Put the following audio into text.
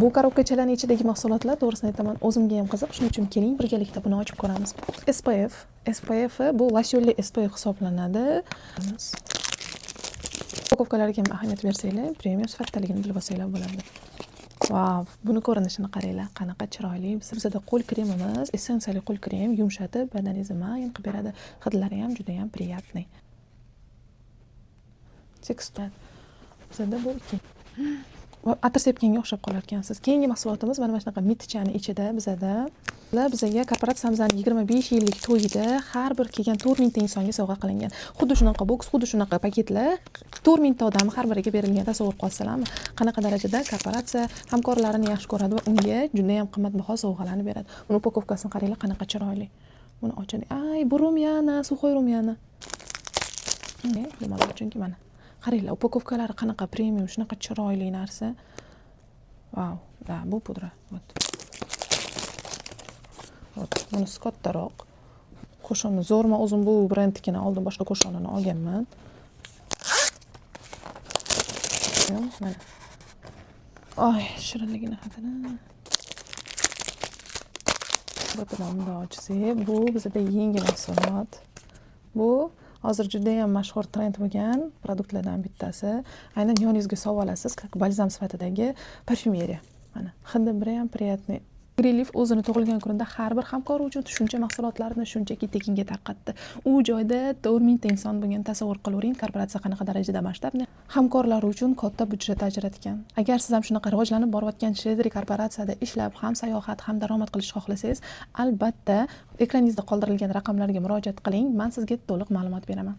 Bu коробка chalarni ichidagi mahsulotlar, to'g'risini aytaman, o'zimga ham qiziq. Shuning uchun keling, birgalikda buni ochib ko'ramiz. SPF. SPF bu losyonli SPF hisoblanadi. Упаковка lariga ham ahamiyat bersanglar, premium sifatdaligini bilib olsanglar bo'ladi. Vau, buni ko'rinishini qaranglar, qanaqa chiroyli. Bizada qo'l kremimiz, essensiyali qo'l krem, yumshatib, badaningizni mayin qilib beradi. Hidlari ham juda ham приятный. Tekstur. Bizada bu ikki. Va atir sepganga o'xshab qolar ekansiz. Keyingi mahsulotimiz mana shunaqa mitchani ichida bizada. Bular bizaga korporatsiyamizning 25 yillik to'yida har bir kelgan 4000 ta insonga sovg'a qilingan. Xuddi shunaqa boks, xuddi shunaqa paketlar 4000 ta odam har biriga berilgan. Tasavvur qilasizlarmi? Qanaqa darajada korporatsiya hamkorlarini yaxshi ko'radi va unga juda ham qimmatbaho sovg'alarni beradi. Buni упаковка sini qaranglar, qanaqa chiroyli. Buni ochadi. Ay, bu румяна, сухой румяна. Nimalar, chunki mana qaranglar, упаковка lari qanaqa premium, shunaqa chiroyli narsa. Vau, да, bu pudra. Вот. Вот, bunisi kattaroq. Koshoni zo'r, man o'zim bu brendnikini oldin boshqa koshonini olganman. Mana. Oy, shirinligini hidini. Bittadan bundoq ochsak, bu bizada yangi mahsulot. Bu hozir judayam mashhur trend bo'lgan produktlardan bittasi. Aynan yoningizga solib olasiz, как balzam sifatidagi parfyumeriya. Mana, hidi biri ham приятный. Greenleaf o'zini tug'ilgan kunida har bir hamkori uchun shuncha mahsulotlarni shunchaki tekinga tarqatdi. U joyda 4000 ta inson bo'lgan, tasavvur qilavering, korporatsiya qanaqa darajada masshtabni hamkorlari uchun katta byudjet ajratgan. Agar siz ham shunaqa rivojlanib borayotgan щедрый korporatsiyada ishlab, ham sayohat, ham daromad qilishni xohlasangiz, albatta ekraningizda qoldirilgan raqamlarga murojaat qiling. Men sizga to'liq ma'lumot beraman.